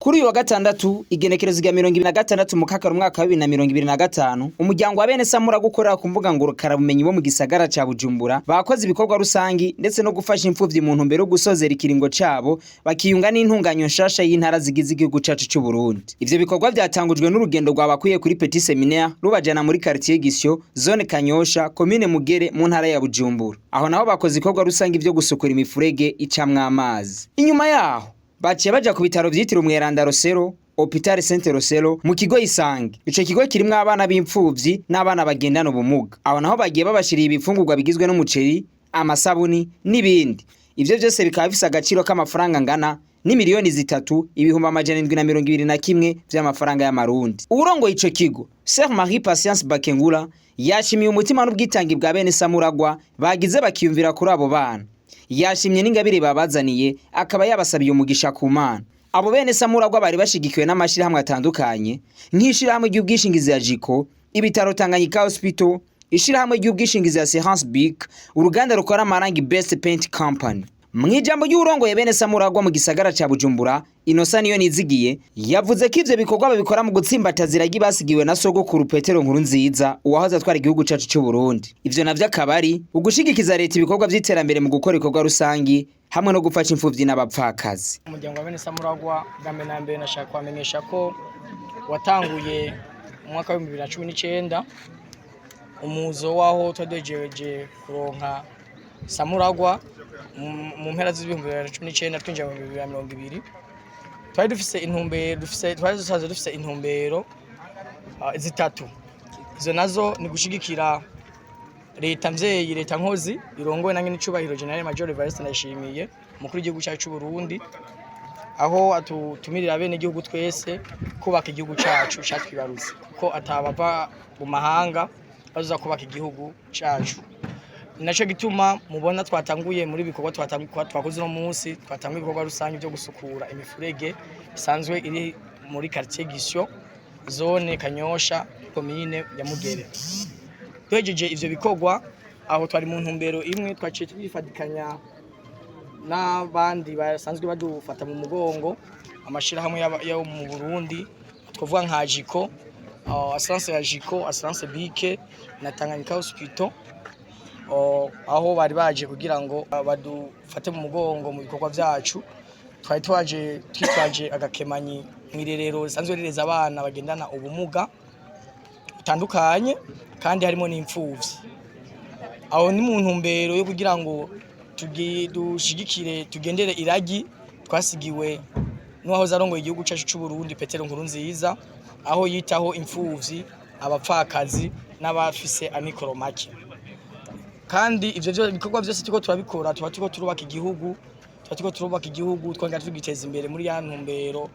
Kuri uyu wa gatandatu, igenekerezo rya 26 Mukakaro umwaka wa 2025, umuryango wa bene Samura gukorera ku mbuga ngurukanabumenyi bo mu gisagara ca Bujumbura bakoze ibikorwa rusangi ndetse no gufasha imfuvyi mu ntumbero yo gusozera ikiringo cabo, bakiyunga n'intunganyo nshasha y'intara zigize igihugu cacu c'u Burundi. Ivyo bikorwa vyatangujwe n'urugendo rwabakwiye kuri Petit Séminaire, rubajana muri quartier Gisyo, zone Kanyosha, commune Mugere, mu ntara ya Bujumbura. Aho naho bakoze ibikorwa rusangi vyo gusukura imifurege icamwo amazi. Inyuma yaho baciye baja ku bitaro vyitiriwe Umweranda Rosero, Hôpital Saint Rosero, mu kigo Isange. Ico kigo kirimwo abana b'imfuvyi n'abana bagendana ubumuga. Aho naho bagiye babashiriye ibifungurwa bigizwe n'umuceri, amasabuni n'ibindi. Ivyo vyose bikaba bifise agaciro k'amafaranga angana n'3,721,000 vy'amafaranga y'amarundi. Uwurongoye ico kigo, Sœur Marie Patience Bakengura, yashimiye umutima n'ubwitange bwa bene Samuragwa bagize bakiyumvira kuri abo bana. Yashimye n'ingabire babazaniye, akaba yabasabiye umugisha ku Mana. Abo bene Samuragwa bari bashigikiwe n'amashirahamwe atandukanye, nk'ishirahamwe ry'ubwishingizi ya Jiko, ibitaro Tanganyika Hospital, ishirahamwe ry'ubwishingizi ya Assurance BIC, uruganda rukora amarangi Best Paint Company. Mw'ijambo ry'uwurongoye bene Samuragwa mu gisagara ca Bujumbura, Inosa Niyo Nizigiye, yavuze ko ivyo bikorwa babikora mu gutsimbataza iragi basigiwe na sogokuru Petero Nkurunziza, uwahoze atwara igihugu cacu c'u Burundi. Ivyo navyo akaba ari ugushigikiza leta ibikorwa vy'iterambere mu gukora ibikorwa rusangi hamwe no gufasha imfuvyi n'abapfakazi. Umuryango wa bene Samuragwa, bwa mbere na mbere nashaka kubamenyesha ko watanguye mu mwaka wa 2019, umuzo waho twadejeje kuronka Samuragwa mu mpera z'2019, twinjira mu 2020. Twari dufise intumbero, dufise, twari dusanzwe dufise intumbero zitatu. Izo nazo ni gushigikira leta mvyeyi, leta nkozi irongowe na nyenicubahiro Général Major Evariste Ndayishimiye, umukuru w'igihugu cyacu c'u Burundi, aho atutumirira bene igihugu twese kubaka igihugu cacu catwibarutse, kuko atabava mu mahanga bazoza kubaka igihugu cacu. Ni naco gituma mubona twatanguye muri bikorwa twakoze uno munsi. Twatanguye ibikorwa rusange byo gusukura imifurege isanzwe iri muri quartier Gisyo, zone Kanyosha, komine ya Mugere. Duhejeje ivyo bikorwa, aho twari mu ntumbero imwe, twaciye twifatikanya n'abandi basanzwe badufata mu mugongo, amashirahamwe yo mu Burundi, twavuga nka Jiko, assurance ya Jiko, assurance BIC na Tanganyika Hospital, aho bari baje kugira ngo badufate mu mugongo mu bikorwa vyacu. Twari twaje twitwaje agakemanyi mw'irerero risanzwe rireza abana bagendana ubumuga butandukanye, kandi harimo n'imfuvyi. Aho ni mu ntumbero yo kugira ngo dushigikire, tugendere iragi twasigiwe n'uwahoze arongoye igihugu cyacu c'u Burundi, Petero Nkurunziza, aho yitaho imfuvyi, abapfakazi n'abafise amikoro make. Kandi ivyo bikorwa byose turiko turabikora, tuba turiko turubaka igihugu, tuba turiko turubaka igihugu, twongera tugiteza imbere muri ya ntumbero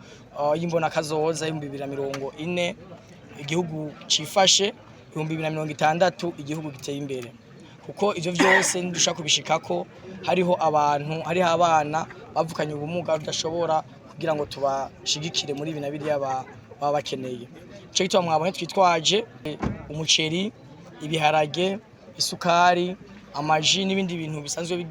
y'imbona kazoza 2040, igihugu cifashe, 2060, igihugu giteye imbere. Kuko ivyo vyose ntidushaka kubishikako hariho abantu, hariho abana bavukanye ubumuga tudashobora kugira ngo tubashigikire muri ibi na biriya baba bakeneye. Ico gituma mwabonye twitwaje umuceri, ibiharage, isukari, amaji n'ibindi bintu bisanzwe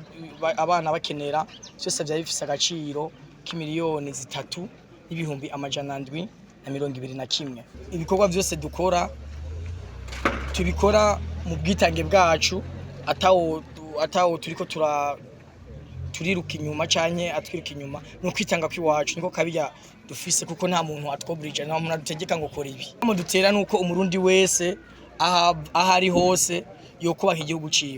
abana bakenera. Vyose vyari bifise agaciro k'3,721,000. Ibikorwa vyose dukora tubikora mu bwitange bwacu, atawo turiko turiruka inyuma canke atwiruka inyuma. Ni ukwitanga kw'iwacu, niko kabirya dufise, kuko nta muntu atwoburije, nta muntu adutegeka ngo kora ibi. Mu dutera nuko umurundi wese aho ari hose yokubaka igihugu ciwe.